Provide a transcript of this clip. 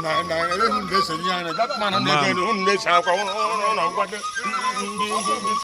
Na unu na-esonye anya that man na-ege unu na-ese akwa ụlọ ngwa ndị ndị.